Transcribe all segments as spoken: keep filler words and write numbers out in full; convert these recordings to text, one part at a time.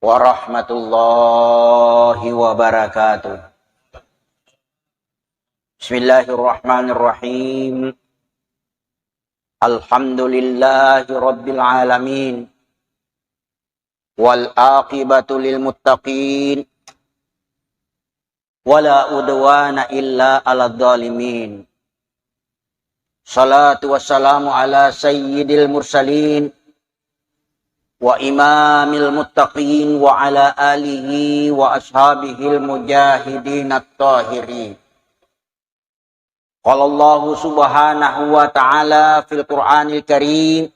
warahmatullahi wabarakatuh. Bismillahirrahmanirrahim. Alhamdulillahi rabbil alamin. Wal aqibatu lil muttaqin. Wala udwana illa ala zalimin. Salatu wassalamu ala sayyidil mursalin wa imamil muttaqin wa ala alihi wa ashabihil mujahidin at-tahirin. Qala Allahu subhanahu wa ta'ala fil Qur'anil Karim,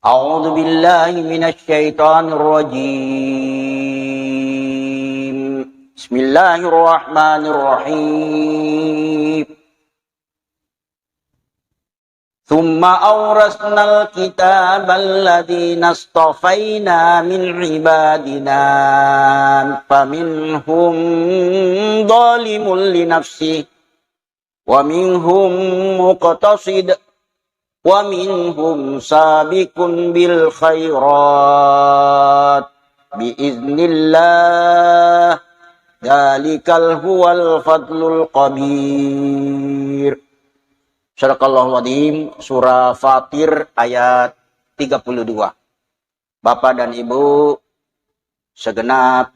A'udzu billahi minasy syaithanir rajim. Bismillahirrahmanirrahim. Tsumma awrasnal kitabal ladzina astafaina min ibadina faminhum zalimun li nafsihi wa minhum muqtasid wa minhum sabiqun bil khairat bi iznillah, dzalikal huwal fadlul kabir. Sadaqallahul adzim, surah Fatir ayat tiga puluh dua. Bapak dan Ibu, segenap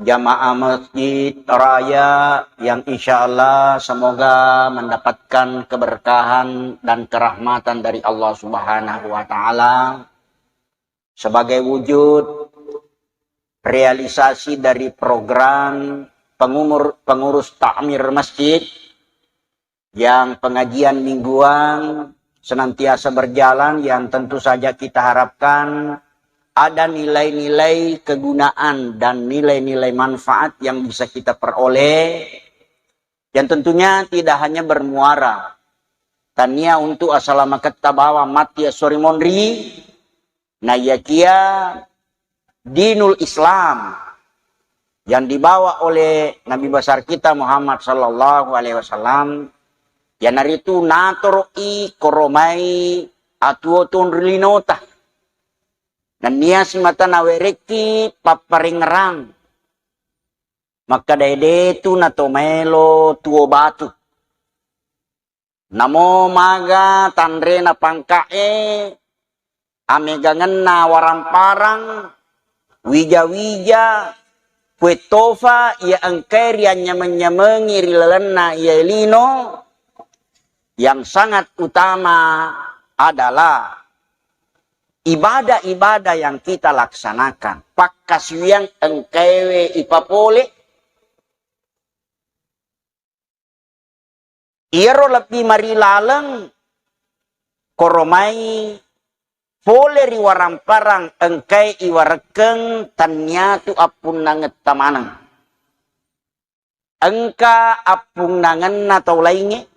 jamaah Masjid Raya yang insya Allah semoga mendapatkan keberkahan dan kerahmatan dari Allah Subhanahu wa Ta'ala, sebagai wujud realisasi dari program pengumur, pengurus takmir masjid yang pengajian mingguan senantiasa berjalan, yang tentu saja kita harapkan ada nilai-nilai kegunaan dan nilai-nilai manfaat yang bisa kita peroleh, yang tentunya tidak hanya bermuara tania untuk asalamaketta bawang matti esso ri monri, naiyakia dinul Islam yang dibawa oleh Nabi besar kita Muhammad sallallahu alaihi wasallam, iyanaritu natoro'i koromai atuo-tuong ri linota. Nennia simata nawerekki papparengngerang. Makkeda de tu nato maelo tuo batu. Namo maga tanrena pangka'e, amegangenna waramparang, wija-wija, kuettofa iya engkae rianynyameng-nyamengi ri lalenna iyae lino, yang sangat utama adalah ibadah-ibadah yang kita laksanakan, pakkasiwiang engkaewe ipapole. Iyaro lebbi marilaleng koromai pole ri waramparang engkae iwarekkeng tanniatu appunnangetta maneng. Engka appunnangenna tau laingnge,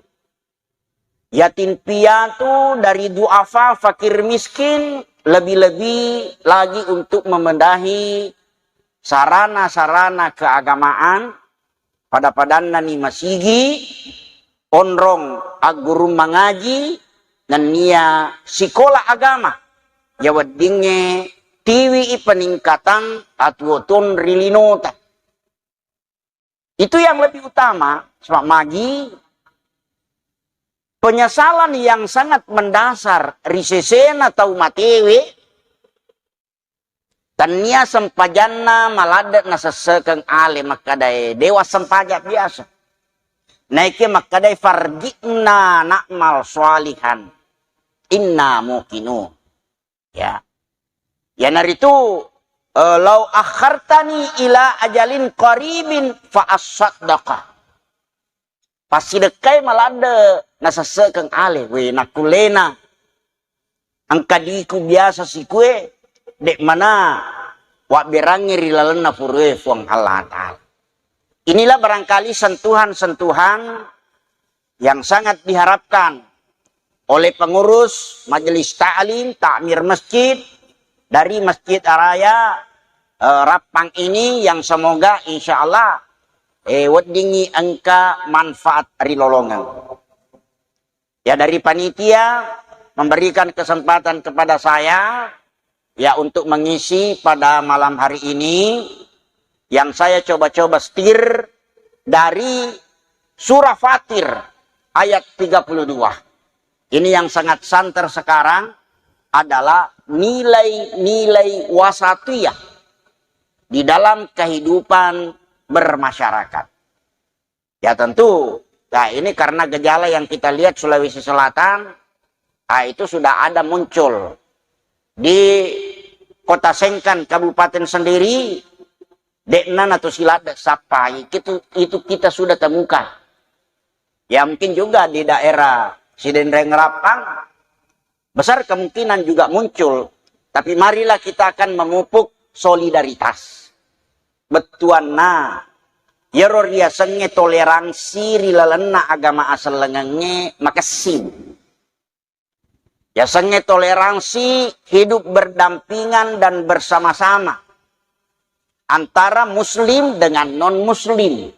yatim piatu, dari duafa, fakir miskin, lebih-lebih lagi untuk membenahi sarana-sarana keagamaan, pada-padannani masigi, onrong aggurung mangaji, nennia sikola agama, ya weddingnge tiwi i peningkatan atuo-tuong ri linota. Itu yang lebih utama, sebab magi penyesalan yang sangat mendasar ri sesena tau matewe, tannia sempajanna maladde nasessekeng ale makkedae dewa sempajang biasa. Naike makkedae farji'na na'mal shalihan inna muqinun. Ya. Iyanaritu, eh, "Lau akhartani ila ajalin qaribin fa asaddaqa." Passidekkai maladde nasessekeng ale, we, nakkullena engka diku biasa sikue, dek mana wabberangngi ri lalenna purue Fuang Allah Ta'ala. Inilah barangkali sentuhan-sentuhan yang sangat diharapkan oleh pengurus Majelis Ta'lim, Takmir Masjid dari Masjid Raya, eh, Rappang ini, yang semoga insya Allah, eh, weddingngi engka manfaat ri lolongeng. Ya, dari panitia memberikan kesempatan kepada saya ya, untuk mengisi pada malam hari ini, yang saya coba-coba setir dari surah Fatir ayat tiga puluh dua. Ini yang sangat santer sekarang adalah nilai-nilai wasatiyah di dalam kehidupan bermasyarakat. Ya tentu, nah ini karena gejala yang kita lihat Sulawesi Selatan, ah, itu sudah ada muncul di Kota Sengkan Kabupaten sendiri, de'na nato siladde sappai, itu, itu kita sudah temukan. Ya mungkin juga di daerah Sidenreng Rappang, besar kemungkinan juga muncul. Tapi marilah kita akan memupuk solidaritas. Bettuanna, iyaro riasengnge toleransi ri lalenna agama asellengengnge makessing. Yasengnge toleransi, hidup berdampingan dan bersama-sama antara muslim dengan non-muslim.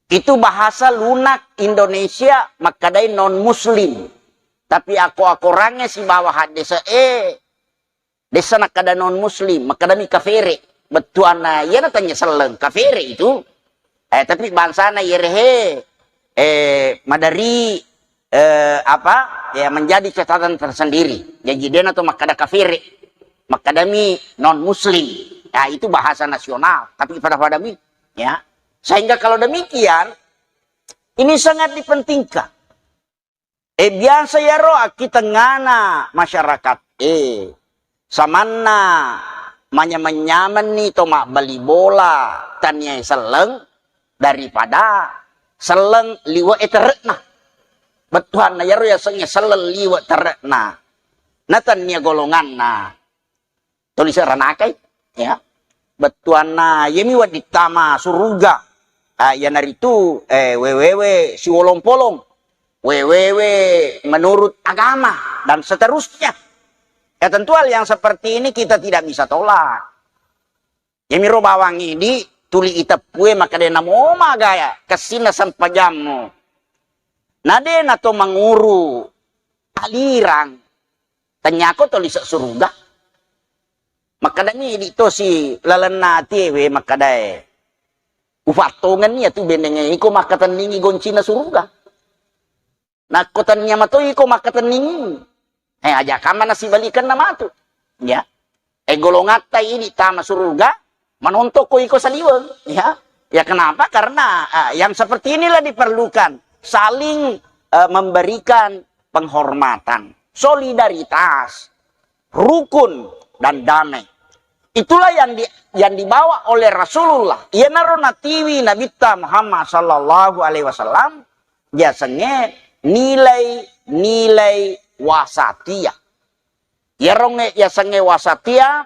Itu bahasa lunak Indonesia makkedai non-muslim. Tapi ako-akorangnge sibawa haddese'e, dessa nakkeda non-muslim, makkedami kafere. Bettuanna iyana tennia selleng, kafere itu. Eh, tapi bangsana iyerehe, eh, maderi, eh, apa, ya, menjadi catatan tersendiri. Jadi dena to makkeda kafere, makkedami non-muslim. Ya, itu bahasa nasional, tapi pada-padami, ya. Sehingga kalau demikian, ini sangat dipentingkan. Eh, biasa iyaro akkitengngana masyarakat. Eh, samanna manyameng-nyamenni to mabbali bola tania selleng daripada selleng liwe' e tere'na. Bettuanna iyaro yasengnge selleng liwe' tere'na. Na tania golonganna. Tuli seranakai, ya. Bettuanna, iyami wedding tama suruga. Ah, iyanaritu, eh, wewewe siwolong-polong, wewewe menurut agama, dan seterusnya. Ya, tentu hal yang seperti ini kita tidak bisa tolak. Iyamiro bawang idi, tuli iteppue, maka de namo magaya, kessinna sempajammu. Na de nato manguru alirang, tanyako to lise' suruga. Makkedani idi tosi lalenna atie we, makkedae, ufattongenni iyatu benengnge iko makkatenningi goncinna suruga. Nakko tennia matoi iko makkatenningi, eh, aja kamma nasibalikenna matu. Ya. Eh, golongatta idi tama suruga, manontokko iko saliweng. Ya. Ya, kenapa? Karena, ah, yang seperti inilah diperlukan. Saling, eh, memberikan penghormatan, solidaritas, rukun, dan damai. Itulah yang di-, yang dibawa oleh Rasulullah. Iyanaro natiwi Nabitta Muhammad sallallahu alaihi wasallam, yasengnge nilai-nilai wasatiyah. Yarongnge yasengnge wasatiyah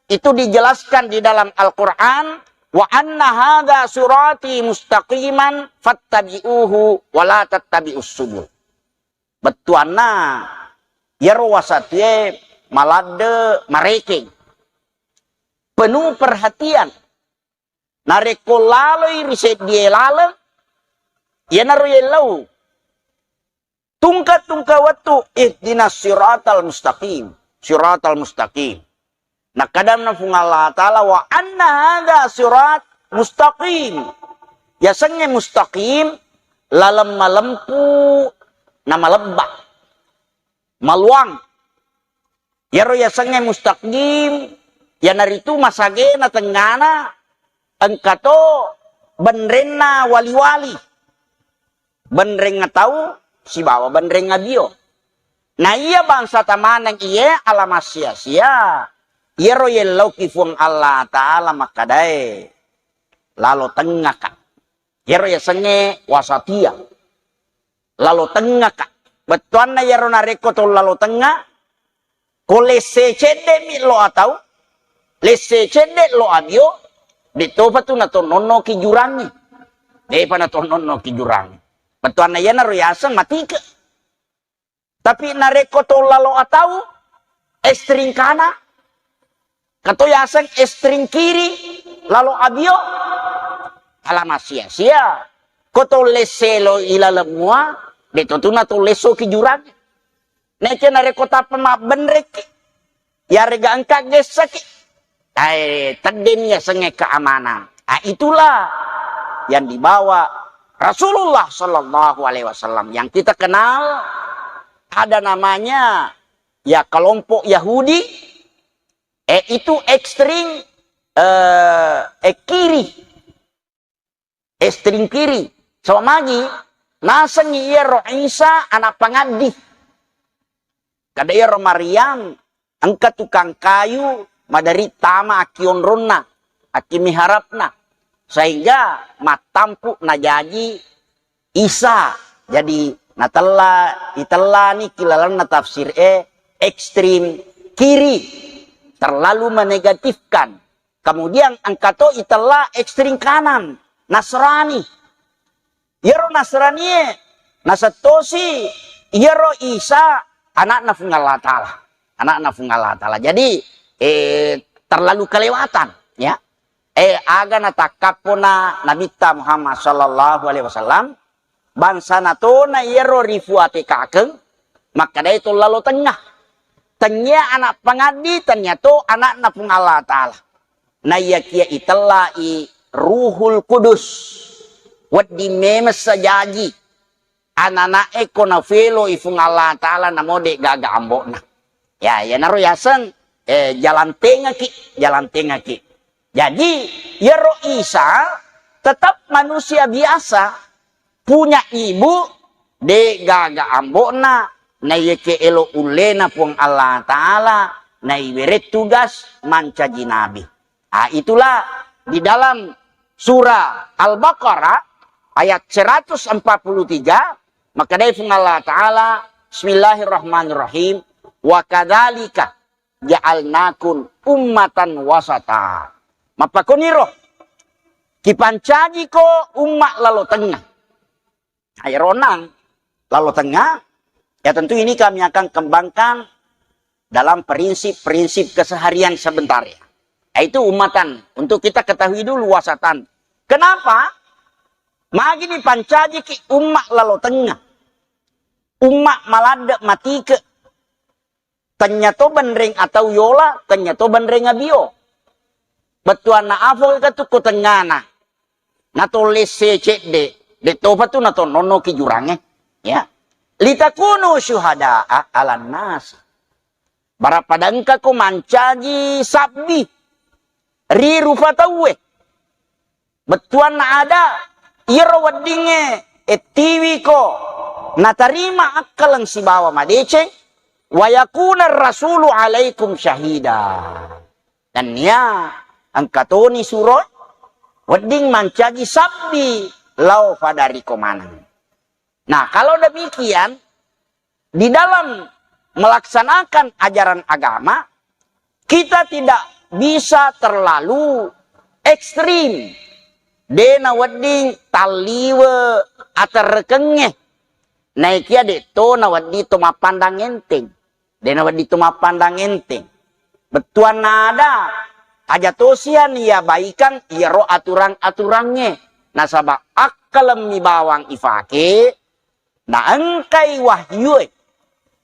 itu dijelaskan di dalam Al-Quran, "Wa anna hadza sirati mustaqiman fattabi'uhu wa la tattabi'us subul." Bettuanna, iyaro wasatiye maladde marekeng. Penuh perhatian. Narekko laloi ri seddie laleng, iyanaro yellau. Tungka-tungka wettu, ihdinas siratal mustaqim. Siratal mustaqim. Nakkadanna Puang Allah Ta'ala, "Wa anna hadza sirat mustaqim." Yasengnge mustaqim, laleng malempu na malebba. Maluang. Iyaro yasengnge mustaqim, iyanaritu masagena tengngana, engkato benrenna wali-wali. Benrengnga tau sibawa benrengnga bio. Na iya bangsa tamaneng iye alama sia-sia, iyaro yellauki Puang Allah Ta'ala makkadae, lalo tengngaka. Iyaro yasengnge wasatia. Lalo tengngaka. Bettuanna iyaro narekko to lalo tengnga, ko lesse cedde'mi lo atau, lesse cedde lo abio, de topa tu natonnonnoki jurangnge. Depa natonnonnoki jurangnge. Bettuanna iyanaro yaseng matike. Tapi narekko to lalo atau, estring kana, kato yaseng estring kiri, lalo abio, alama sia-sia. Ko to lesse lo ilaleng mua, de to tu na to lesso ki jurang. Nece narekko tappa mabbenrekki, Yarega engka gessaki, eh, teddeni yasengnge keamanan. Ah, itulah yang dibawa Rasulullah Shallallahu Alaihi Wasallam. Yang kita kenal ada namanya, ya, kelompok Yahudi, eh, itu ekstrim, eh, eh, kiri, ekstrim kiri. Saba magi nasengngi iyaro Isa anak pangaddi. Kada iyaro Maryam engka tukang kayu maderi tama akki onronna, akki miharapna, sehingga mattampu najaji Isa. Jadi natella, itellani ki lalenna tafsir e ekstrim kiri, terlalu menegatifkan. Kemudian engka to itella ekstrim kanan, Nasrani. Iyaro Nasrani e nasettosi iyaro Isa anakna Puang Allah Ta'ala. Anakna Puang Allah Ta'ala. Jadi, eh, terlalu kelewatan, ya. Eh, aga natakkappona Nabitta Muhammad sallallahu alaihi wasallam, bangsana tona iyaro rifuatekakeng, makkadai to lalo tengah. Tennia anak pangaddi, tennia to anakna Puang Allah Ta'ala. Naiyakia itellai Ruhul Kudus, wedding memeng sajaji anana'e ko nafelo i Puang Allah Ta'ala namo de gaga ambo'na. Ya, iyanaro yaseng, eh, jalan tengaki, jalan tengaki. Jadi, iyaro Isa tetap manusia biasa, punya ibu, de gaga ambo'na, naiyeke elo ullena Puang Allah Ta'ala, naiwere tugas mancaji nabi. Ah, itulah di dalam surah Al-Baqarah ayat seratus empat puluh tiga, makkadai Puang Allah Ta'ala, Bismillahirrahmanirrahim, wa kadzalika ja'alnakum ummatan wasata. Mappakoniro kipancajiko umma lalo tengah. Nah, iyaro onnang lalo tengah, ya tentu ini kami akan kembangkan dalam prinsip-prinsip keseharian sebentar ya. Yaitu ummatan, untuk kita ketahui dulu wasatan. Kenapa? Magi nipancajiki umma lalo tengah. Umma maladde matike. Tennia to benreng atau yola, tennia to benreng abio. Bettuanna afo ka tu ko tengngana. Nato lesse cedde, de topa tu nato nonno ki jurange. Ya. Litakunu syuhada'a 'alan nas. Bara pada engka ko mancaji sabbi ri rupa tauwe. Bettuanna ada, iyaro weddingnge ettiwiko natarima akkaleng sibawa madeceng, wa yakuna rasulu alaikum syahida. Nennia engka toni suro wedding mancaji sabbi lao fadariko maneng. Nah, kalau demikian, di dalam melaksanakan ajaran agama, kita tidak bisa terlalu ekstrim. De nawedding talliwe aterrekengnge. Naikia de to nawedding to mappandang enteng. De nawedding to mappandang enteng. Bettuanna ada, aja tosian iya baikang iyaro aturang-aturangnge. Nasaba akkalemmi bawang ifake, na engkai wahyue,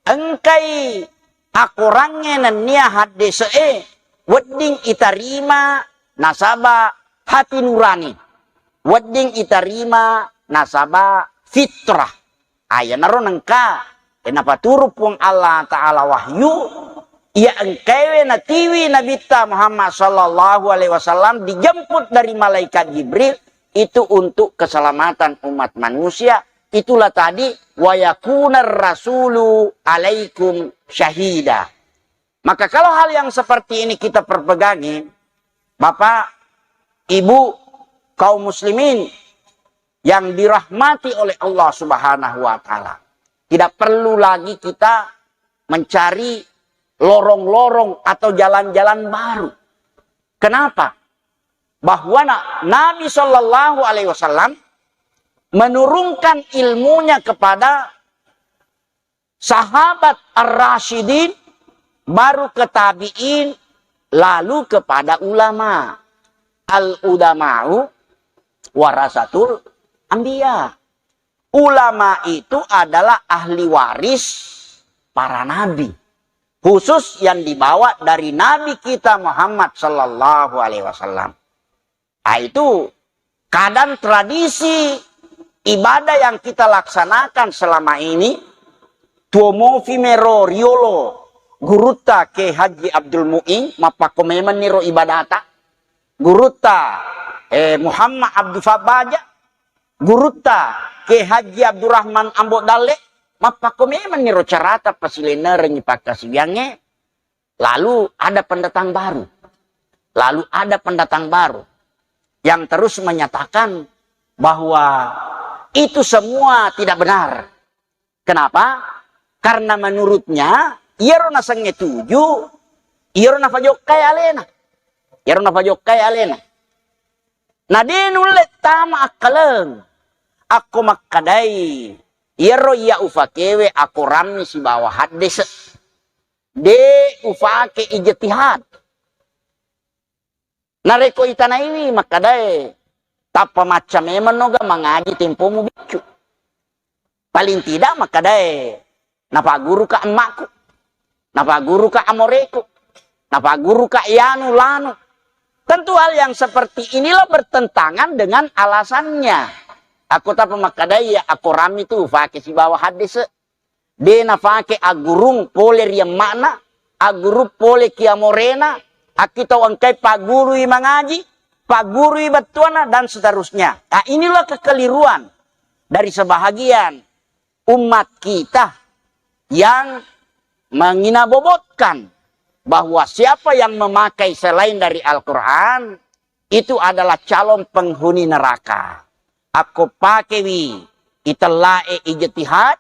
engkai akorangnge nennia haddese'e, wedding itarima nasaba hati nurani, wedding itarima nasaba fitrah. Ayanaro nengka, eh, napaturu Puang Allah Ta'ala wahyu, iya engkaiwe natiwi Nabitta Muhammad sallallahu alaihi wasallam dijemput dari malaikat Jibril, itu untuk keselamatan umat manusia. Itulah tadi, wa yakunar rasulu alaikum syahida. Maka kalau hal yang seperti ini kita perpegangi, Bapak, Ibu, kaum muslimin yang dirahmati oleh Allah Subhanahu wa Ta'ala, tidak perlu lagi kita mencari lorong-lorong atau jalan-jalan baru. Kenapa? Bahwa na- Nabi Shallallahu Alaihi Wasallam menurunkan ilmunya kepada sahabat ar-rasyidin, baru ke tabi'in, lalu kepada ulama. Al-ulama'u warasatul anbiya. Ulama itu adalah ahli waris para nabi. khusus yang dibawa dari Nabi kita Muhammad sallallahu alaihi wasallam. Ah, itu kadang tradisi ibadah yang kita laksanakan selama ini, tuo mofi mero riolo gurutta Kiai Haji Abdul Muin, mappakko memang niro ibadata, gurutta, eh, Muhammad Abdul Fabbaja, gurutta Kiai Haji Abdurrahman Ambo Dalle, mappakko memang niro carata pasilennerengngi pakkasiwiangnge. Lalu ada pendatang baru. Lalu ada pendatang baru yang terus menyatakan bahwa itu semua tidak benar. Kenapa? Karena menurutnya, iyaro nasengnge tuju, iyaro nafajokkai alena. Iyaro nafajokkai alena. Na de nulle tama akkaleng. Akko makkadai, iyaro iya ufakewe akorammi sibawa haddese. De ufake ijtihad. Narekko itanaiwi makkadae, tappa macca memang noga mangaji tempomu biccu. Paling tidak makkadae, napagguruka emmakku, napagguruka amoreku, napagguruka ianu lanu. Tentu hal yang seperti inilah bertentangan dengan alasannya. Aku tappa makkadae, ya, akorammi tu ufake sibawa haddese. De nafake aggurung pole ri emma'na, aggurung pole ki amorena, akki tau engkai paggurui mangaji, paggurui bettuanna, dan seterusnya. Nah, inilah kekeliruan dari sebahagian umat kita yang menginabobotkan bahwa siapa yang memakai selain dari Al-Quran, itu adalah calon penghuni neraka. Akko pakewi itellae ijtihad,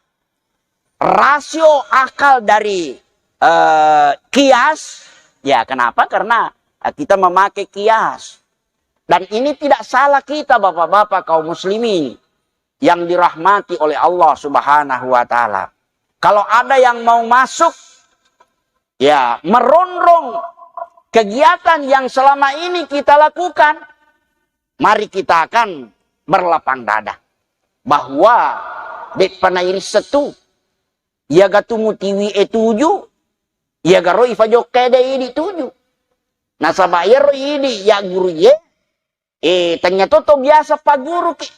rasio akal dari, eh, kias, ya, kenapa? Karena, eh, kita memakai kias. Dan ini tidak salah kita, bapak-bapak kaum muslimin yang dirahmati oleh Allah Subhanahu wa Ta'ala. Kalau ada yang mau masuk, ya, merongrong kegiatan yang selama ini kita lakukan, mari kita akan berlapang dada bahwa de'pa nairisseng tu, iyaga tu mutiwi e tuju, iyaga ro ifajokkai de idi tuju. Nasaba iyaro idi ya guru ye, eh, tanya to, to biasa pagguruki.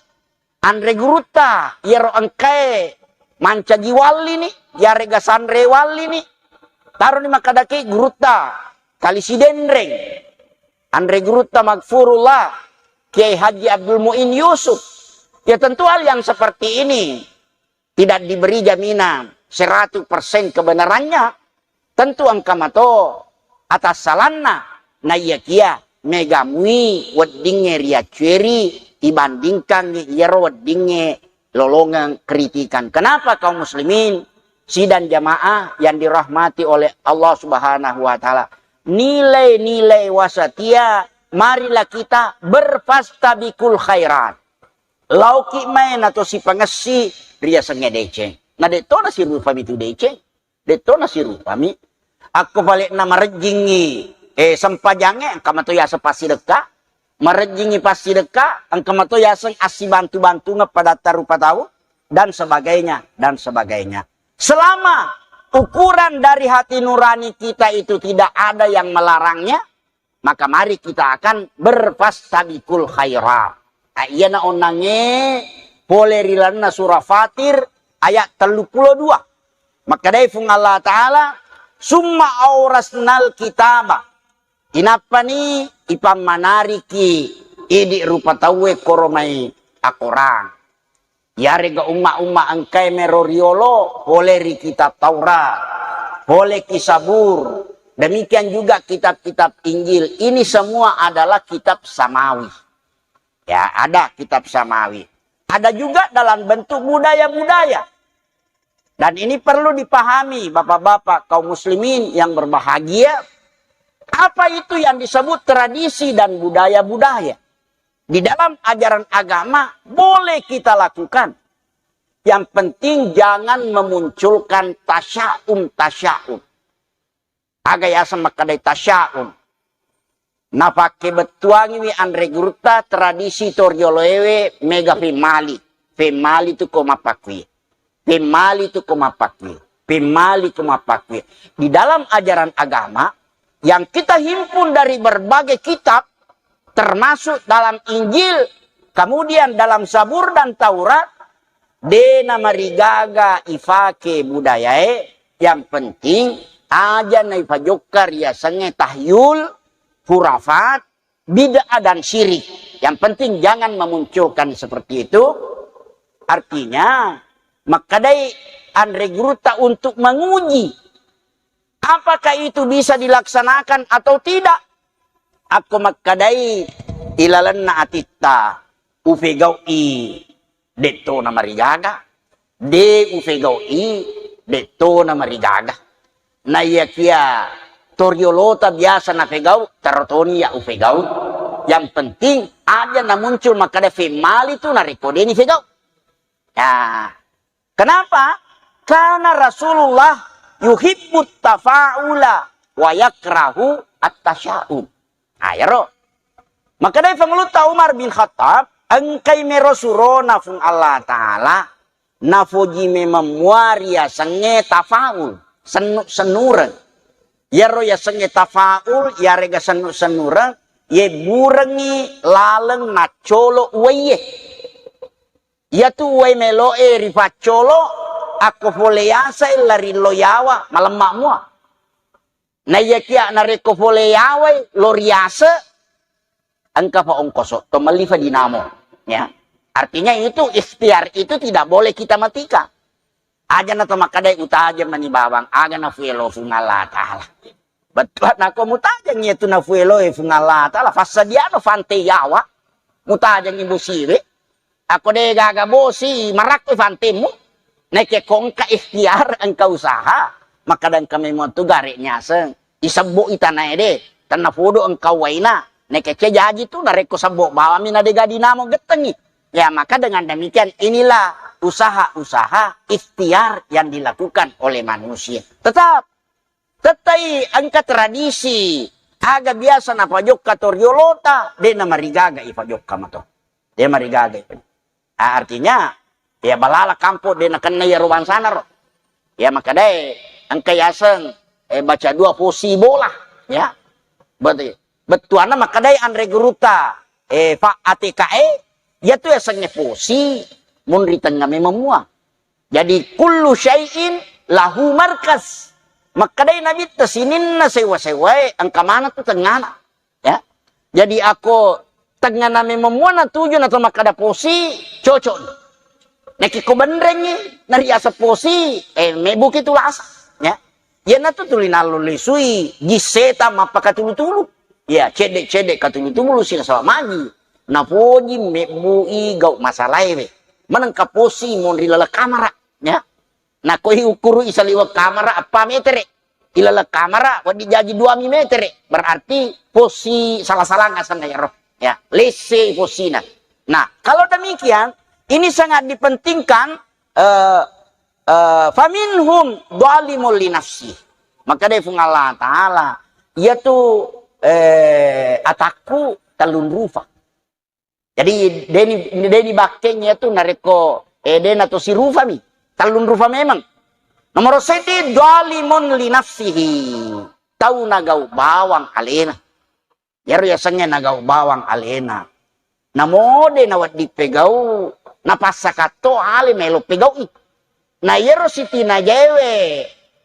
Anre gurutta, iyaro engkae mancaji wallini, yarega sanre wallini. Taroni makkadaki gurutta Kali Sidenreng. Anre gurutta Magfurullah, Kiai Haji Abdul Muin Yusuf. Ya tentu hal yang seperti ini tidak diberi jaminan seratus persen kebenarannya, tentu engka mato atassalanna, naiyakiya mega mui weddingnge riaccueri ibandingkangngi iyaro weddingnge lolongeng kritikan. Kenapa kaum muslimin, sidang jamaah yang dirahmati oleh Allah Subhanahu wa Ta'ala? Nilai-nilai wasatia, marilah kita berfastabikul khairat. Laoki mai nato sipangessi riasengnge deceng. Na de'to nasirupami tu deceng. De'to nasirupami. Akko pale'na marejjingngi, eh, sempajangnge, engka mato yaseng passidekka. Marejjingngi passidekka, engka mato yaseng assibantu-bantungeng padatta rupa tau, dan sebagainya, dan sebagainya. Selama ukuran dari hati nurani kita itu tidak ada yang melarangnya, maka mari kita akan berfastabikul khairat. Ah, iyana onnangnge pole ri lalenna surah Fatir ayat telluppulo dua. Makkedai Fung Allah Ta'ala, "Summa aurasnal kitaba." Inappani ipammanariki idi rupa tauwe koromai akorang. Yarega umma-umma engkae mero riolo, pole ri kitab Taurat, pole ki Sabur, demikian juga kitab-kitab Injil. Ini semua adalah kitab samawi. Ya, ada kitab samawi. Ada juga dalam bentuk budaya-budaya. Dan ini perlu dipahami, bapak-bapak, kaum muslimin yang berbahagia, apa itu yang disebut tradisi dan budaya-budaya? Di dalam ajaran agama boleh kita lakukan. Yang penting jangan memunculkan tasyaum-tasyaum. Aga yaseng makkedai tasyaum. Napakkebettuangiwi anre gurutta tradisi torioloewe mega femmali. Femmali tu ko mappakkui. Femmali tu ko mappakkui. Pemmali ko mappakkue. Di dalam ajaran agama yang kita himpun dari berbagai kitab, termasuk dalam Injil, kemudian dalam Zabur dan Taurat, de namarigaga ifake budayae, yang penting aja naifajokka riasengnge tahyul, khurafat, bid'ah dan syirik. Yang penting jangan memunculkan seperti itu. Artinya, makkedai anre gurutta untuk menguji apakah itu bisa dilaksanakan atau tidak. Akko makkedai ilalenna atitta, ufegau'i, de'to namarigaga, de ufegau'i, de'to namarigaga. Naiyakia toriolota biasa nafegau, terotoni ya ufegau. Yang penting aja namuncul makkeda femmali tu narekko de nifegau. Ya. Kenapa? Karena Rasulullah yuhibbut tafa'ula wa yakrahu at-tasyaum. Nah, yaro. Makkedai Pangulutta Umar bin Khattab, engkai mero surona Fung Allah Ta'ala, nafoji memeng mua riasengnge tafaul, sennu-sennureng. Yaro yasengnge tafaul, yarega sennu-sennureng, yebburengngi laleng naccolo uwaiye. Iyatu uwai melo'e rifaccolo, akko fole yasai larillo yawa, malemma mua. Naiyakia narekko fole yawai lo riase, engka fa ongkoso to melli fa dinamo, ya. Artinya itu ikhtiar itu tidak boleh kita matikan. Aja na to makkadai utajeng mani bawang, aga nafuelo Fung Allah Ta'ala. Bettuanna ko mutajeng iyatu nafuelo e Fung Allah Ta'ala, fassadiano fante yawa, mutajeng i bosiwe. Akko de gaga bosi, marakko fantemmu. Naike ko engka ikhtiar, engka usaha, makkada engka memang tu gare nyaseng. Isebbo i tanae de, tenna fodo engka waina. Naike ce jaji tu, narekko sebbo bawami na de gadi namo gettengi. Ya, maka dengan demikian inilah usaha-usaha ikhtiar yang dilakukan oleh manusia. Tetap Tettai engka tradisi, aga biasa napajokka to riolota, de namarigaga ifajokka mato. De marigaga. Ah, artinya, ya balala kampo de nakenna iyaro bangsana ro. Ya makadae engka yaseng, eh, baca dua posi bola, ya. Berarti bettuanna makadai anre gurutta, eh, fa A T K E, yatu yasengnge posi, munri tengnga memang mua. Jadi kullu syai'in lahu markaz. Makkedai Nabitta sininna sewa-sewae engka maneng tu tengngana. Ya. Jadi akko tengngana memang mua natuju na to makkada posi, cocok. Nakke ko benrengngi nariaseng posi, eh, mebbuki tu lasa. Ya. Iyanatu tuli nallo lisui jisseta mappakatulu-tulu. Ya, cedde-cedde katulu-tulu sila sala maji. Napoji mebbui gau masalae we. Manengka posi monri laleng kamara, ya. Nakoi ukuru isaliweng kamara eppa metere. Ilaleng kamara wedding jaji dua mi metere. Berarti posi sala-salang asenna yaro. Ya, lesse posina. Nah, kalau demikian, ini sangat dipentingkan, eh, eh, faminhum dhalimun li nafsi. Maka dé Fung Allah Ta'ala, iyatu, eh, atakku tellung rufa. Jadi, deni, deni bakkeng iyatu narekko, eh, dena to sirufami. Tellung rufa memang. Nomoro seddi, dhalimun li nafsihi. Tau nagau bawang alena. Iyaro yasengnge nagau bawang alena. Namo dé nawedding pegau, napassakatto ale melo pegau'i. Na iyaro sitinajaéwé,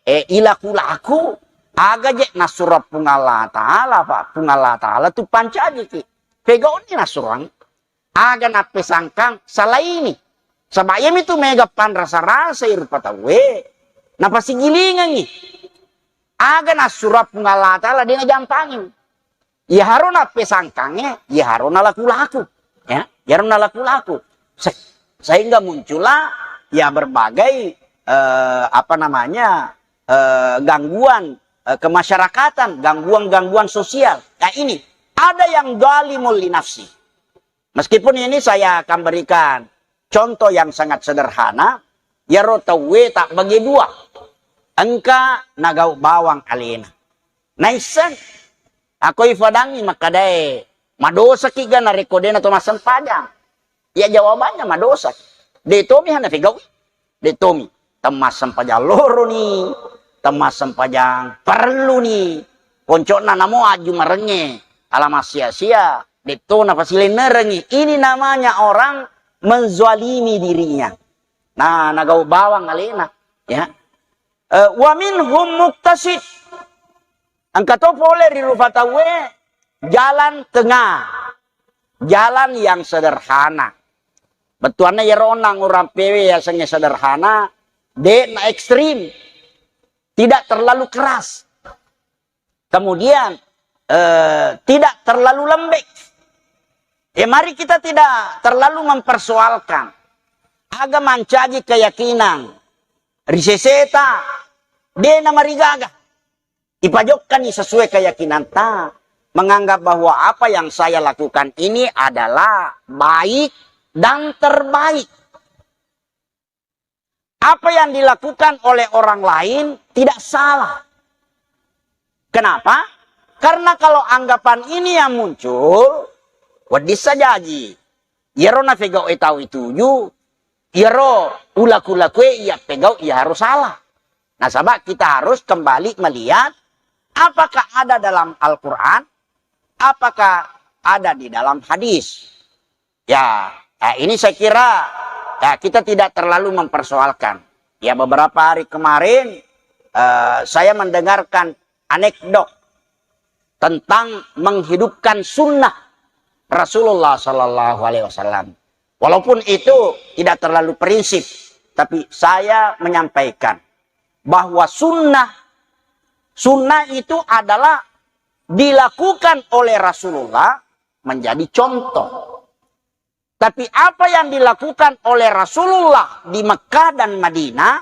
eh, ilaku-laku, aga je nassurang Puang Allah Ta'ala, Pak. Puang Allah Ta'ala tu pancajiki. Pegau'ni nassurang. Aga nappesangkang salaini. Saba iyamitu mega panrasa-rasai rupa tauwé, napasigilingengngi. Aga nassurang Puang Allah Ta'ala dé najampangi. Iyaharo nappesangkangngé, iyaharo nalaku-laku. Ya, iyaharo nalaku-laku. Se-, sehingga muncullah ya berbagai, eh, apa namanya, eh, gangguan, eh, kemasyarakatan, gangguan-gangguan sosial. Nah, ini ada yang dhalimun li nafsi. Meskipun ini saya akan berikan contoh yang sangat sederhana, iyaro tauwé tabbagi dua. Engka nagau bawang alena. Naisseng, akoi fadangngi makkadaé, madosaki ga narékko dé nato massempajang? Ya jawabannya madosa. Dé tomi hana fégau'i. Dé tomi. temmassempajang loroni, temmassempajang parelluni, konco'na namo aju marengnge, alama sia-sia, detto napasilennerengngi. Ini namanya orang menzalimi dirinya. Nah, nagau bawang alena, ya. Eh, wa minhum muktasid. Engka to pole ri rupa tauwe jalan tengah, jalan yang sederhana. Bettuanna iyaro onnang urang pewe yasengnge sederhana, de'na ekstrim, tidak terlalu keras. Kemudian, eh, tidak terlalu lembek. Ya, mari kita tidak terlalu mempersoalkan. Aga mancaji keyakinan ri seseta, de'na marigaga. Ipajokkani sesuai keyakinanta, menganggap bahwa apa yang saya lakukan ini adalah baik dan terbaik. Apa yang dilakukan oleh orang lain tidak salah. Kenapa? Karena kalau anggapan ini yang muncul, wedding sajaji. Iyaro nafegau e tau ituju, iyaro ulaku-lakue iya pegau iya harus salah. Nasaba kita harus kembali melihat apakah ada dalam Al-Quran, apakah ada di dalam hadis. Ya, eh, ini saya kira, ya, kita tidak terlalu mempersoalkan. Ya, beberapa hari kemarin, eh, saya mendengarkan anekdot tentang menghidupkan sunnah Rasulullah Sallallahu Alaihi Wasallam. Walaupun itu tidak terlalu prinsip, tapi saya menyampaikan bahwa sunnah, sunnah itu adalah dilakukan oleh Rasulullah menjadi contoh. Tapi apa yang dilakukan oleh Rasulullah di Mekah dan Madinah,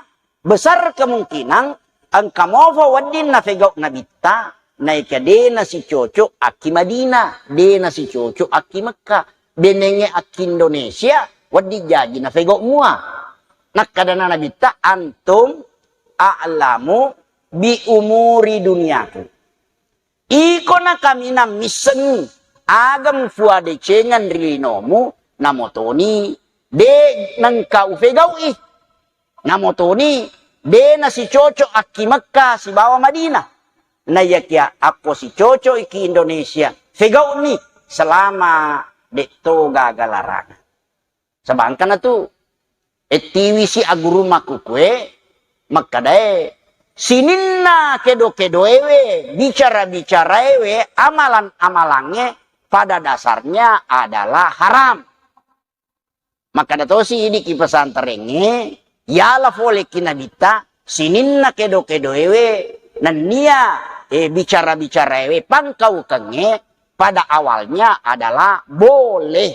besar kemungkinan engka mofa wedding nafegau Nabitta, naika de nasicocok akki Madinah, de nasicocok akki Mekah, de nengnge akki Indonesia, wedding jaji nafegau mua. Nakkadana Nabitta, "Antum a'lamu bi umuri dunyakum." Iko na kaminang missengngi aga mufuadecengeng ri linomu, namotoni de nengka ufegau'i. Namotoni de nasicocok akki Mekka sibawa Madinah. Naiyakia akko sicocok iki Indonesia, fegau'ni selama de'to gaga larangan. Sabangkana tu, ettiwisi aguru makkukue, makkedae, sininna kedo-kedoewe, bicara-bicaraewe, amalan-amalangnge pada dasarnya adalah haram. Makkeda tosi idi ki pesantrengnge, yala fole ki Nabitta, sininna kedo-kedoewe, nennia, eh, bicara-bicaraewe, pangkaukengnge, pada awalnya adalah boleh.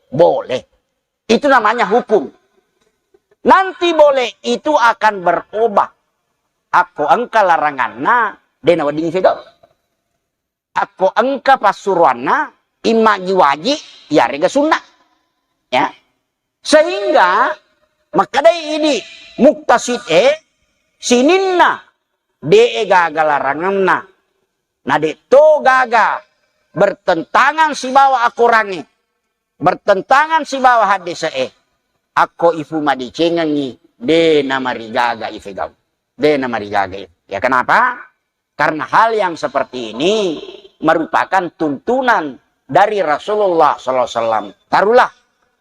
Boleh. Itu namanya hukum. Nanti boleh itu akan berubah. Akko engka laranganna, de nawedding fegau. Akko engka passuroanna, imma gi waji, yarega sunnah. Ya. Sehingga makkedai idi muktasid e, sininna de gaga laranganna. Na de'to gaga bertentangan sibawa akorangnge, bertentangan sibawa haddese'e, akko ifu madecengengngi, de namarigaga ifegau. De namarigaga ifegau. Ya, kenapa? Karena hal yang seperti ini merupakan tuntunan dari Rasulullah sallallahu alaihi wasallam. Taruhlah,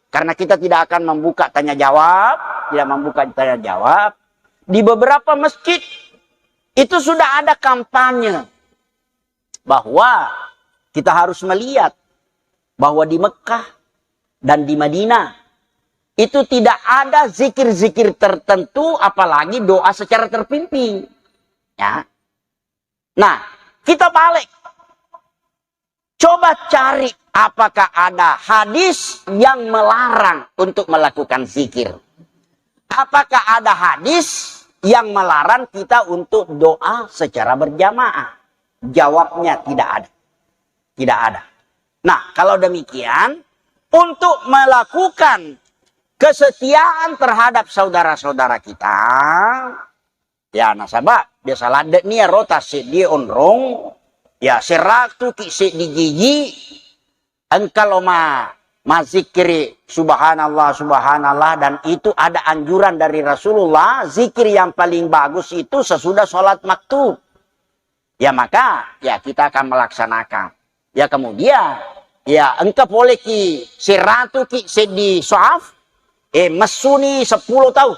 karena kita tidak akan membuka tanya jawab, tidak membuka tanya jawab, di beberapa masjid itu sudah ada kampanye bahwa kita harus melihat bahwa di Mekah dan di Madinah itu tidak ada zikir-zikir tertentu, apalagi doa secara terpimpin. Ya. Nah, kita balik. Coba cari apakah ada hadis yang melarang untuk melakukan zikir. Apakah ada hadis yang melarang kita untuk doa secara berjamaah? Jawabnya tidak ada. Tidak ada. Nah, kalau demikian, untuk melakukan kesetiaan terhadap saudara-saudara kita, ya, nasaba biasa ladde' ni ero tasseddie onrong, ya, seratu ki seddi gigi, engka lo ma-, Mazikiri subhanallah, subhanallah, dan itu ada anjuran dari Rasulullah, zikir yang paling bagus itu sesudah sholat maktub. Ya, maka, ya, kita akan melaksanakan. Ya, kemudian, ya, engka poleki seratuki seddi soaf, eh, messuni seppulo tau.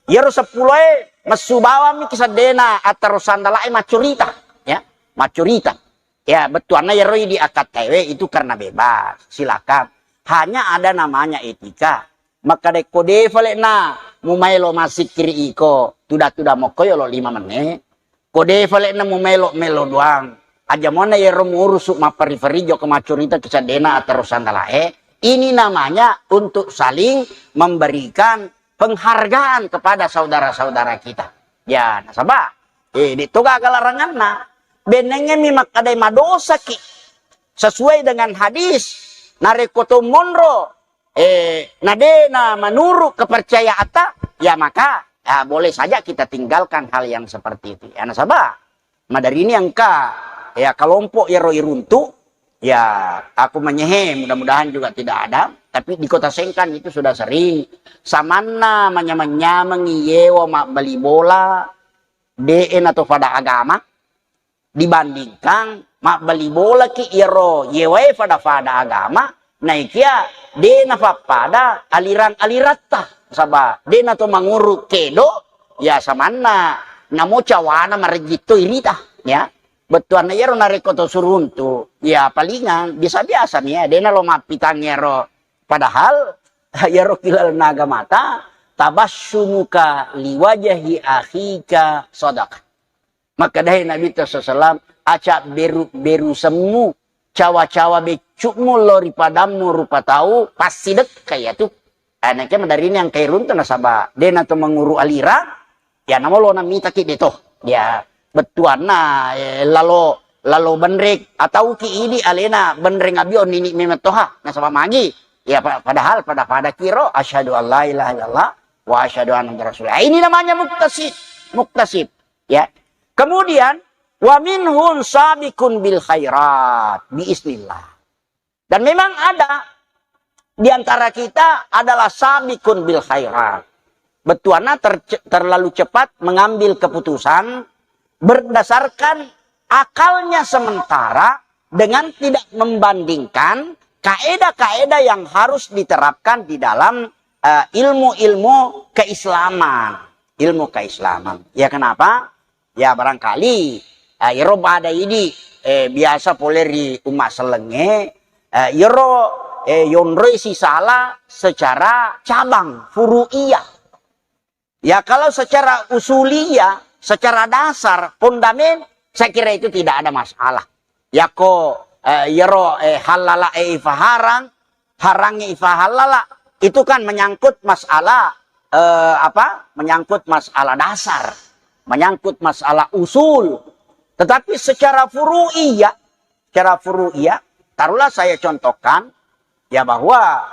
Iyaro seppuloe messu bawammi ki seddena attaro sandalae maccurita, ya, maccurita. Ya, bettuanna iyaro idi akkattaewe itu karena bebas, silakan. Hanya ada namanya etika. Makkadai ko defa le'na mumaelo massikkiri iko, tuda-tuda mokko yolo lima menit. Ko defa le'na mumelo melo doang. Aja mona yero murusu mapperi-feri joko maccurita ki seddena attaro sandalae. Ini namanya untuk saling memberikan penghargaan kepada saudara-saudara kita. Ya, nasaba, eh, de to gaga laranganna. Bennengemi makkadai madosaki sesuai dengan hadis. Narekko to monro, eh, na de na menurut kepercayaanta, ya maka, ya, boleh saja kita tinggalkan hal yang seperti itu. Ya, nasaba, madari ini engka, ya, kelompok yero iruntu, ya, aku menyehe, mudah-mudahan juga tidak ada, tapi di Kota Sengkang itu sudah sering. Samanna manyameng-nyamengi yewa mabbali bola, de na to pada agama, dibandingkan mabbali bolaki iyaro yewae fada-fada agama, naikia de nafappada alirang-aliratta, saba de nato manguru kedo, ya samanna namo cawana marejjitto irita, ya. Bettuanna iyaro narekko to suruntu, ya palingan biasa-biasa mi, ya, de nalo mappitang iyaro. Padahal iyaro kilalna agamata, tabassumuka liwajahi akhika sadaqah. Makkedai Nabi sallallahu alaihi wasallam, "Aca beru-beru semmu, cawa-cawa beccukmu lao ri padammu rupa tau, passidekka iyatu." Eh, nakke maderri ni engka iruntu nasaba de nato manguru alira, ya namo lo namitaki de to. Ya, bettuanna, eh, lalo, lalo benrek atau ki idi alena benreng abio nini memetoha nasaba magi. Ya, pa-, padahal pada-pada kiro, "Asyhadu an la ilaha illallah wa asyhadu anna Muhammadar Rasulullah." Ini namanya muktasib, muktasib. Ya. Kemudian, "Wa minhum sabiqun bil khairat, biiznillah." Dan memang ada di antara kita adalah sabiqun bil khairat. Bettuanna ter-, terlalu cepat mengambil keputusan berdasarkan akalnya sementara dengan tidak membandingkan kaedah-kaedah yang harus diterapkan di dalam, eh, ilmu-ilmu keislaman. Ilmu keislaman. Ya, kenapa? Ya, barangkali, eh, iyaro pada idi, eh, biasa pole ri umma sellengnge, eh, iyaro, eh, yonroi sisala secara cabang, furu'iyah. Ya, kalau secara usuliyah, secara dasar, fondamen, saya kira itu tidak ada masalah. Yako, eh, iyaro, eh, halala e ifaharang, harangnge ifahallala, itu kan menyangkut masalah, eh, apa? Menyangkut masalah dasar, menyangkut masalah usul. Tetapi secara furu'iyah, secara furu'iyah, taruhlah saya contohkan, ya, bahwa,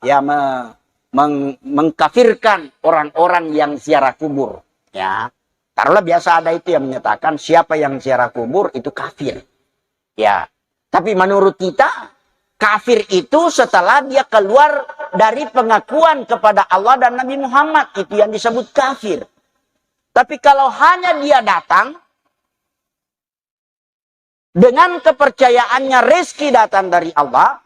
ya, me-, meng-, mengkafirkan orang-orang yang ziarah kubur, ya. Taruhlah biasa ada itu yang menyatakan siapa yang ziarah kubur itu kafir. Ya. Tapi menurut kita, kafir itu setelah dia keluar dari pengakuan kepada Allah dan Nabi Muhammad, itu yang disebut kafir. Tapi kalau hanya dia datang dengan kepercayaannya rezeki datang dari Allah,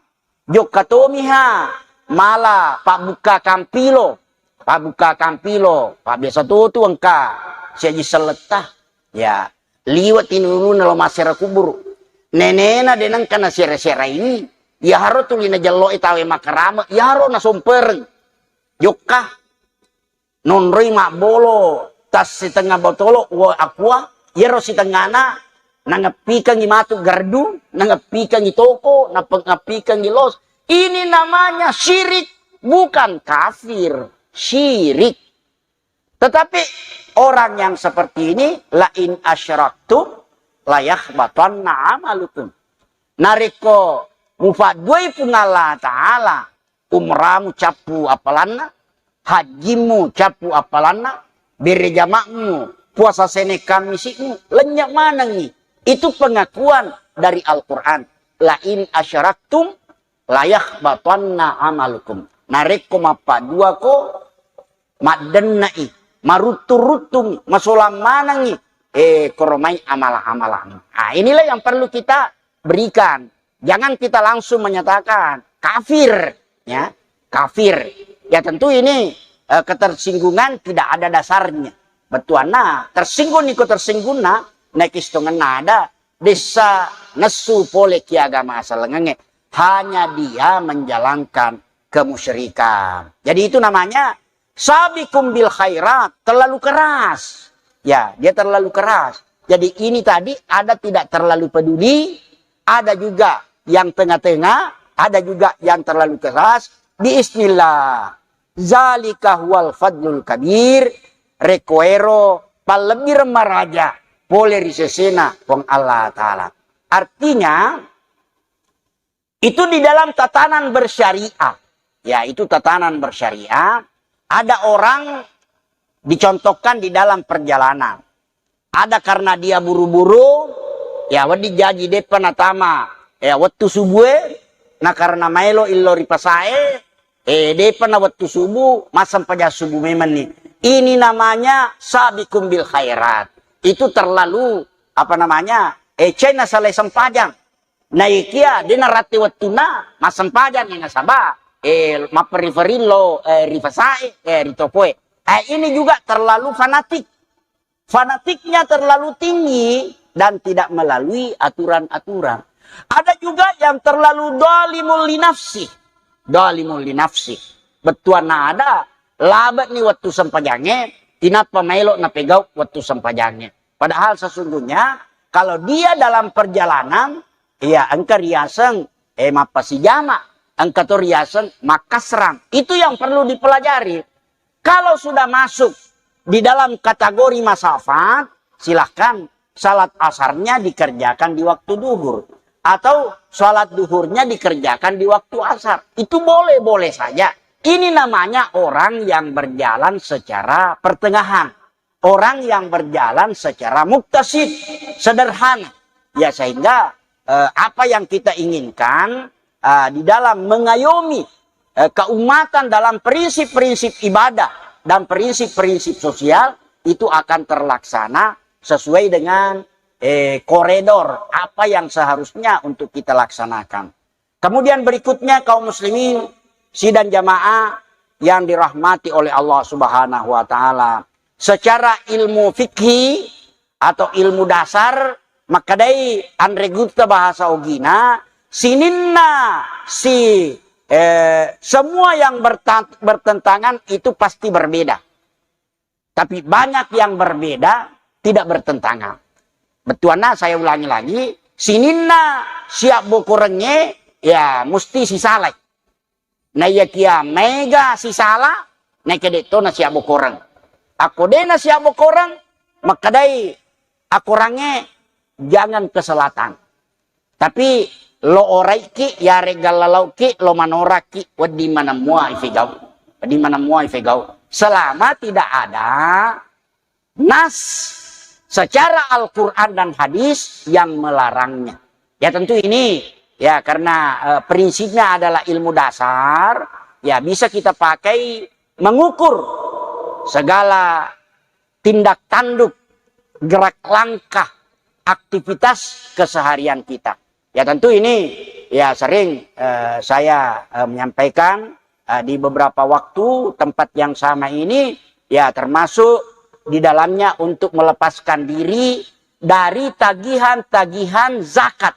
jokka tomiha mala pabbuka kampilo, pabbuka kampilo, pa biasa to tu engka siaji selletta. Ya, liwe tinuluna lo massera kuburu. Nenena de nengka nasera-sera ini. Yaharo tuli najello e tawe makarame, yaharo nasompereng. Jokka nonroi mabbolo tas sitengnga botolo, wo akua, yero sitengngana nangeppikengngi matu gardu, nangeppikengngi toko, napengeppikengngi los. Ini namanya syirik, bukan kafir, syirik. Tetapi orang yang seperti ini, "La in asyraktum la yahbatanna amalukum." Narekko mupadduai Puang Allah Ta'ala, umramu cappu appalanna, hajjimmu cappu appalanna, bere jamakmu, puasa Senin Kamisi'mu, lennye manengngi. Itu pengakuan dari Al-Quran. "La in asyraktum la yahbatanna amalukum. Narekko mappaduako, maddenna'i, maruttung-ruttungi, masolang manengngi, eh, koromai amala-amalangmu. Ah, inilah yang perlu kita berikan. Jangan kita langsung menyatakan kafir, ya, kafir. Ya, tentu ini, eh, ketersinggungan tidak ada dasarnya. Bettuanna, tersinggung niko tersinggungna, naikistongenna ada, dessa nessu pole ki agama asalengengnge. Hanya dia menjalankan kemusyrikan. Jadi itu namanya sabiqum bil khairat, terlalu keras. Ya, dia terlalu keras. Jadi ini tadi ada tidak terlalu peduli, ada juga yang tengah-tengah, ada juga yang terlalu keras. Bismillah. Zalika huwal fadlul kabir, rekoero pallebbireng maraja pole ri sesena Puang Allah Ta'ala. Artinya, itu di dalam tatanan bersyariah. Ya, itu tatanan bersyariah. Ada orang dicontohkan di dalam perjalanan. Ada karena dia buru-buru, ya, wedding jaji de'pa natama, ya, wettu subue, na karena maelo illo ri pasae, eh, de'pa na wettu subuh, massempajang subuh memenni. Ini namanya sabiqum bil khairat. Itu terlalu, apa namanya, eh, cai nasalai sempajang. Naikia de' naratte wettunna, massempajang ni nasaba, eh, mapperi-feri lo, eh, ri fasae, eh, ri tokoe. Eh, ini juga terlalu fanatik. Fanatiknya terlalu tinggi dan tidak melalui aturan-aturan. Ada juga yang terlalu dolimun linafsi. Dolimun linafsi. Bettuanna ada, labe'ni wettu sempajangnge, inappa maelo napegau wettu sempajangnge. Padahal sesungguhnya, kalau dia dalam perjalanan, iya, engka riaseng, eh, mappasijama, engka to riaseng makkasrang. Itu yang perlu dipelajari. Kalau sudah masuk di dalam kategori masafat, silahkan salat asarnya dikerjakan di waktu duhur. Atau salat duhurnya dikerjakan di waktu asar. Itu boleh-boleh saja. Ini namanya orang yang berjalan secara pertengahan. Orang yang berjalan secara muktasid, sederhana. Ya, sehingga, eh, apa yang kita inginkan, eh, di dalam mengayomi, eh, keumatan dalam prinsip-prinsip ibadah dan prinsip-prinsip sosial itu akan terlaksana sesuai dengan, eh, koridor apa yang seharusnya untuk kita laksanakan. Kemudian berikutnya, kaum muslimin, sidang jamaah yang dirahmati oleh Allah Subhanahu wa Ta'ala, secara ilmu fikih atau ilmu dasar, makkedai anre gutta bahasa ogina, sininna si, eh, semua yang berta-, bertentangan itu pasti berbeda. Tapi banyak yang berbeda, tidak bertentangan. Bettuanna, saya ulangi lagi, sininna siabbokorengnge, ya, musti sisalai. Naiyakia maega sisala, naika de'to nasiabbokoreng. Akko de' nasiabbokoreng, makkedai akorangnge, jangan ke selatan. Tapi lo oraiki, yarega lalauki, lo manoraki, wedding maneng mua ifegau. Wedding maneng mua ifegau. Selama tidak ada nas secara Al-Quran dan hadis yang melarangnya. Ya, tentu ini, ya, karena, eh, prinsipnya adalah ilmu dasar, ya, bisa kita pakai mengukur segala tindak tanduk, gerak langkah, aktivitas keseharian kita. Ya, tentu ini, ya, sering, eh, saya, eh, menyampaikan, eh, di beberapa waktu, tempat yang sama ini, ya, termasuk di dalamnya untuk melepaskan diri dari tagihan-tagihan zakat,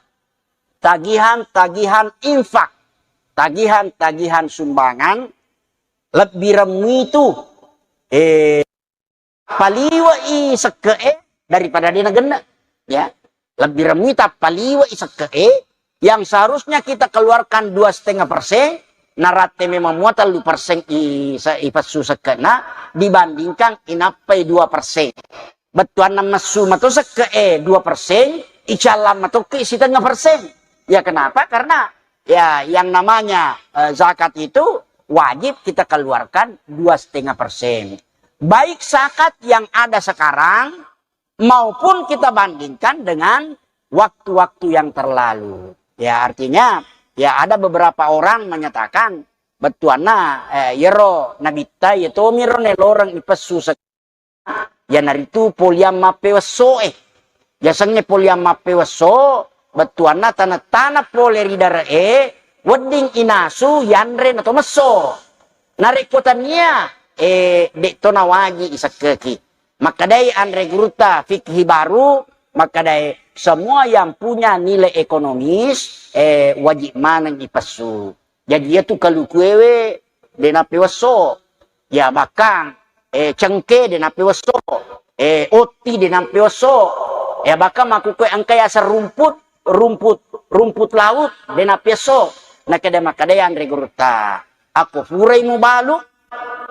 tagihan-tagihan infak, tagihan-tagihan sumbangan, lebbi remmu itu, eh, paliwai sekke'e daripada de' nagenne', ya. Lebbi remmu tappaliwai sekke'e yang seharusnya kita keluarkan dua setengah persen, naratte memang mua tellu persen i-, se-, ipessu sekke'na dibandingkan inappai dua persen. Bettuanna messu mato sekke'e dua persen, icallang matokki setengah persen. Ya, kenapa? Karena, ya, yang namanya, eh, zakat itu wajib kita keluarkan dua setengah persen. Baik zakat yang ada sekarang maupun kita bandingkan dengan waktu-waktu yang terlalu. Ya, artinya, Ya, ada beberapa orang menyatakan bettuanna, eh, iyaro nabitta iya tomiro naeloreng ipessu sek-, iyanaritu poliang mappewessoe. Yasengnge poliang mappewesso, bettuanna taneng-taneng pole ri dare'e, wedding inasu yanre nato messo. Narekko tania, eh, de'to nawaji isekkeki. Makkedai anre gurutta fikhi baru, makkedai semua yang punya nilai ekonomis, eh, wajib maneng ipessu. Jadi, iyatu kalukuewe de nappewesso. Ya, bahkan, eh, cengke de nappewesso. Eh, otti de nappewesso. Ya, bahkan makkukue engka yaseng rumput, rumput, rumput laut de nappewesso. Nakkeda makkedai anre gurutta, akko purai mubalu,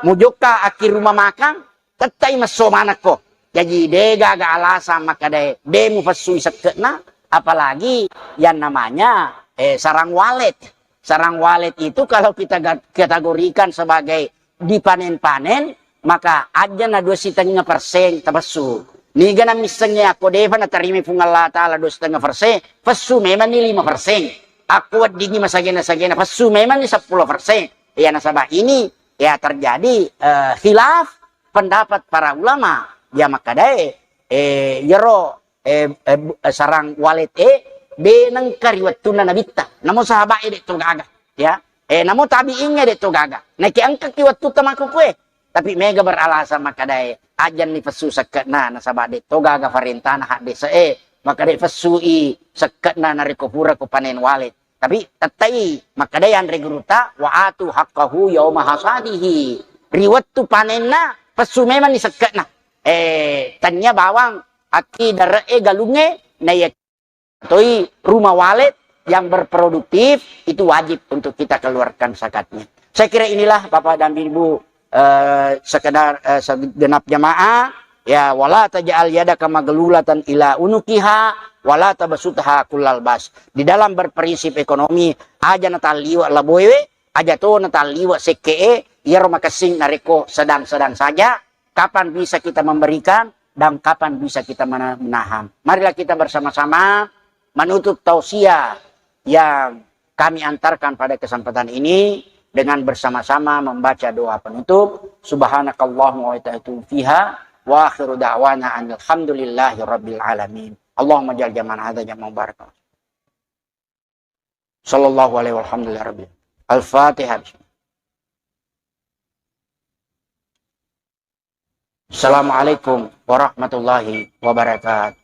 mujokka akki rumah makan, tettai messo manekko. Jaji, de gaga alasang makkedae de mufessui sekke'na, apalagi yang namanya, eh, sarang walet. Sarang walet itu kalau kita ga-, kategorikan sebagai dipanen-panen, maka aja na dua setengah persen tapessu. Niga na missengnge akko defa natarima Puang Allah Ta'ala dua setengah persen, pessu memang ni lima persen. Akko weddingi masagena-sagena, pessu memang ni sepuluh persen. Ya, nasaba ini, ya, terjadi, eh, khilaf pendapat para ulama, ya, makkedae, eh, yero, eh, eh, bu-, eh, sarang walet e, de nengka ri wettunna nabitta. Namo sahabat e de to gaga, ya. Eh, namo tabi'in e de to gaga. Naiki engka ki wettu tamakkukue. Tapi mega beralasan makkedae, ajanni pessu sekke'na, nasaba de to gaga farentana haddese e. Makkedae pessui sekke'na narekko pura ko panen walet. Tapi tettai makkedai anre gurutta, "Wa atu haqqahu yauma hasadihi." Ri wettu panenna, pessu memang ni sekke'na. Eh, tania bawang akki dare'e galungnge, na iya toi rumah walet yang berproduktif, itu wajib untuk kita keluarkan zakatnya. Saya kira inilah Bapak dan Ibu, eh, sekedar, eh, segenap jamaah, ya, "Wala taj'al yadaka maglulatan ila unukiha, wala tabsutha kullal bas." Di dalam berprinsip ekonomi, aja natalliwa laboewe, aja to natalliwa sekke'e, iyaro makessing narekko sedang-sedang saja, kapan bisa kita memberikan dan kapan bisa kita mena-, menahan. Marilah kita bersama-sama menutup tausiah yang kami antarkan pada kesempatan ini dengan bersama-sama membaca doa penutup. Subhanakallahumma wa ta'ala fiha wa akhiru da'wana alhamdulillahi rabbil alamin. Allahumma jal jaman hadza jaman mubarak. Sallallahu alaihi walhamdulillahi rabbil. Al-Fatihah. Assalamualaikum warahmatullahi wabarakatuh.